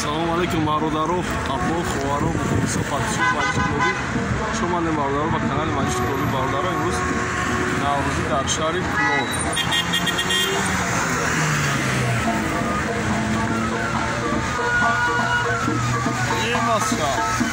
Ассалому алайкум, бародаро, апо, хоҳаро, мухлисо, подписчик Маҷид Клуби. Хуш омадем, бародаро, ба канали Маҷид Клуби. Бародаро, имрӯз Наврӯзӣ дар шаҳри Кӯлоб. Емасша.